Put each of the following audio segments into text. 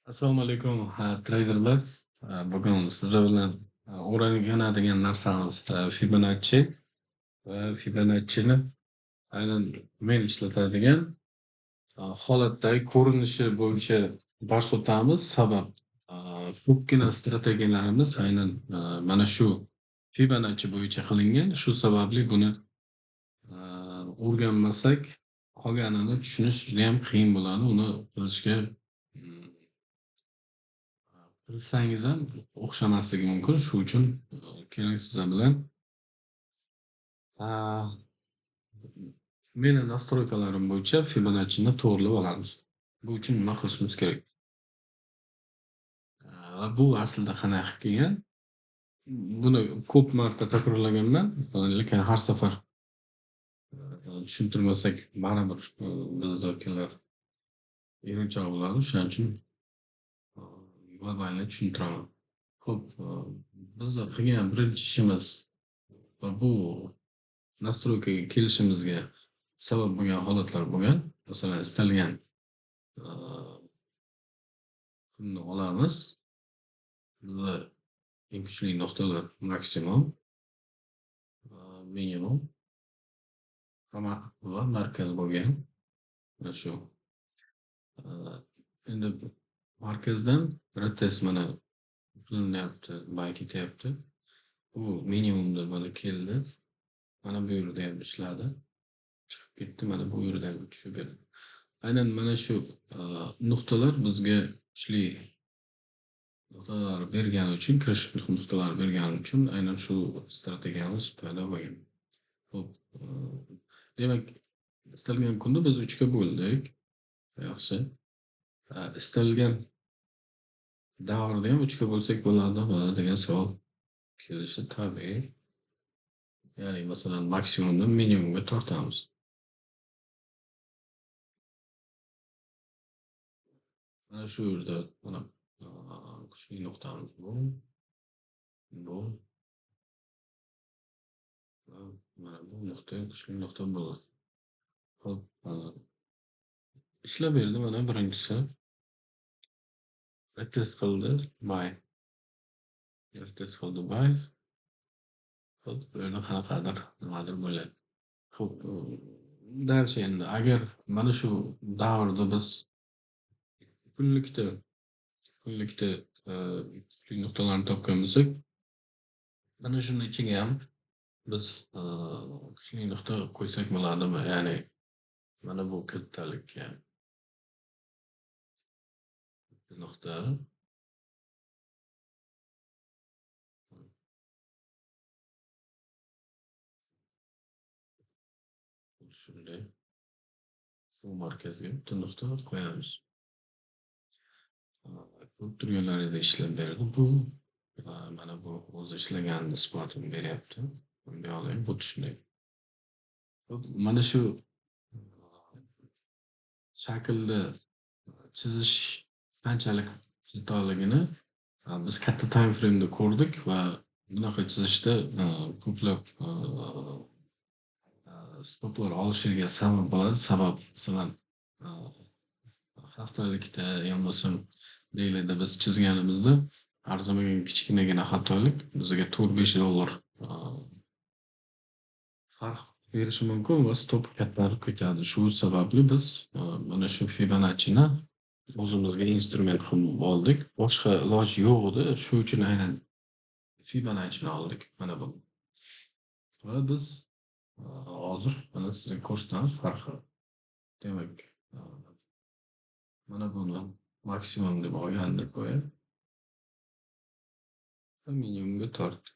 Assalomu alaykum, treyderlar. Bugun sizlar bilan o'rganadigan narsamiz Fibonacci va Fibonacci'ni aynan men ishlatadigan holatdagi ko'rinishi bo'yicha dars o'tamiz. Sabab ko'pgina strategiyalarimiz aynan mana shu Fibonacci bo'yicha qilingan. Shu sababli buni o'rganmasak, qolganini tushunish juda ham qiyin bo'ladi. Uni qilishga qilsangiz ham o'xshamasligi mumkin. Shu uchun keling sizlar bilan meni nastroykalarim bo'yicha Fibonacci'ni to'g'rilab olamiz. Bu uchun nima qilishimiz kerak? Va bu aslida qanaqa qilib kelgan? Buni ko'p marta takrorlaganman, lekin har safar tushuntirmasak baribir bizdagilar erinchoq bo'ladi. Shuning uchun globalni tushuntiraman. Xo'p, biz qilgan birinchi ishimiz va bu nastroykaga kelishimizga sabab bo'lgan holatlar bo'lgan. Masalan, istalgan kunni olamiz. Bizda eng kuchli nuqtalar maksimum, minimum va markaz bo'lgan. Mana shu. Endi markazdan retest mana qilinyapti, buy ketyapti. Bu minimumda mana keldi. Mana bu yerda ham ishladi. Chiqib ketdi, mana bu yerda ham tushib berdi. Aynan mana shu nuqtalar bizga kuchli nuqtalar bergani uchun, kirish nuqtalari bergani uchun aynan shu strategiyamiz paydo bo'lgan. Xo'p, demak, istalgan kunda biz 3 ga bo'ldik. Yaxshi. Istalgan davrda ham 3 ga bo'lsak bo'ladimi degan savol kelishi tabiiy. Ya'ni masalan maksimumdan minimumga tortamiz. Mana shu yerda mana kuchli nuqtamiz bu. Bu va mana bu nuqta kuchli nuqta bo'ladi. Xo'p, ishlab berdi mana birinchisi. Retest qildi, buy. Retest qildi, buy. Xo'p, bu yerda qanaqadir nimadir bo'lyapti. Xo'p, dars endi agar mana shu davrda biz kunlikda kuchli nuqtalarni topgan bo'lsak, mana shuni ichiga ham biz kuchli nuqta qo'ysak bo'ladimi? Ya'ni mana bu kattalikka nuqta, shunday bu markazga bitta nuqta qo'yamiz. Ko'rib turganlaringizda ishlab berdi. Bu mana bu o'zi ishlaganini isbotini beryapti. Bu yoqda ham xuddi shunday. Mana shu shaklda chizish qanchalik xatoligini biz katta time frame'da ko'rdik va bunaqa chizishda ko'plab stoplar olishiga sabab bo'ladi. Sabab masalan haftalikda yo bo'lmasam dailyda biz chizganimizda arzimagan kichkinagina xatolik bizga 4-5 dollar farq berishi mumkin va stop kattarib ketadi. Shu sababli biz mana shu Fibonacci'ni o'zimizga instrument qilib oldik. Boshqa iloji yo'q edi. Shu uchun aynan Fibonacci'ni oldik. Mana bu. Va biz hozir mana sizga ko'rsatamiz farqi. Demak, mana buni maksimum deb olgandik qo'yib. Va minimumga tortdik.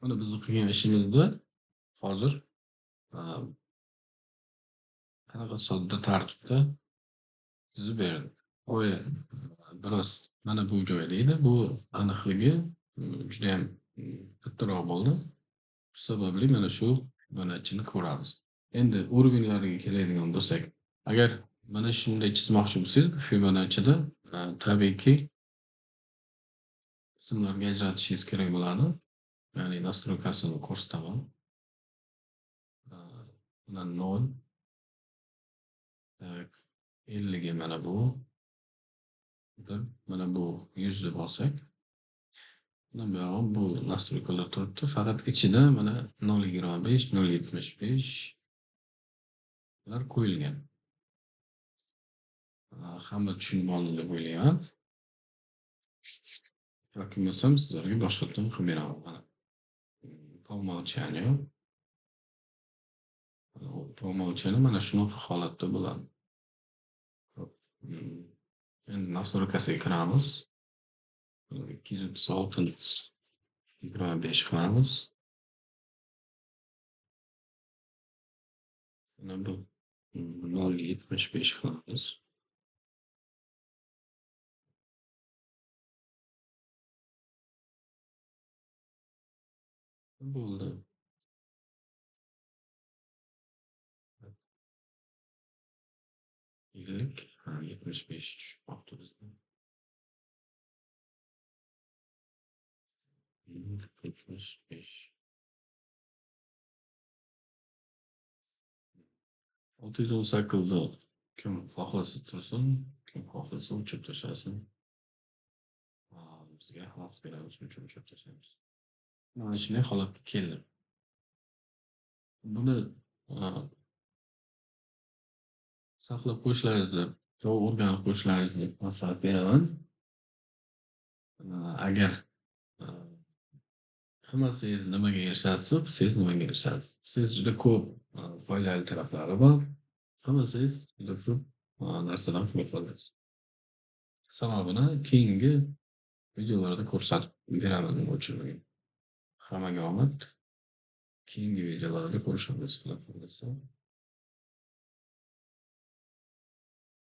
Mana biz qilgan ishimizda hozir qanaqa sodda tartibda chizib berdi. Oya biroz mana bu joyda edi. Bu aniqligi juda ham kattaroq bo'ldi. Shu sababli mana shu Fibonacci'ni ko'ramiz. Endi уровеньlarga keladigan bo'lsak, agar mana shunday chizmoqchi bo'lsangiz, Fibonacci'da tabiiyki qismlarga ajratishingiz kerak bo'ladi. Ya'ni nastroykasini ko'rsataman. Mana 0, tak, 50 ga mana bu. Bir, mana bu 100 deb olsak, mana buyog'i bu настройка lar turibdi. Faqat ichida mana 0.25, 0.75 lar qo'yilgan. Hamma tushunib oldi deb o'ylayman. Yoki bo'lmasam sizlarga boshqatdan qilib beraman. Mana по умолчанию. По умолчанию mana shunaqa holatda bo'ladi. Xo'p, endi настройка siga kiramiz. 236 25 qilamiz. Mana bu 0.75 qilamiz. Bo'ldi. 50, ha, 75 tushib qolibdi bizda. 75. 618 ni kim xohlasa tursin, kim xohlasa o'chirib tashlasin. Bizga xavf beradi, shuning uchun o'chirib tashlaymiz. Mana shunday holatga keldi. Buni saqlab qo'yishlaringizni, o'rganib qo'yishlaringizni maslahat beraman. Agar qilmasangiz nimaga erishasiz, qilsangiz nimaga erishasiz. Qilsangiz juda ko'p foydali taraflari bor. Qilmasangiz juda ko'p narsadan quruq qolasiz. Sababini keyingi videolarda ko'rsatib beraman nima uchunligini. Hammaga omad. Keyingi videolarda ko'rishamiz, xudo xohlasa.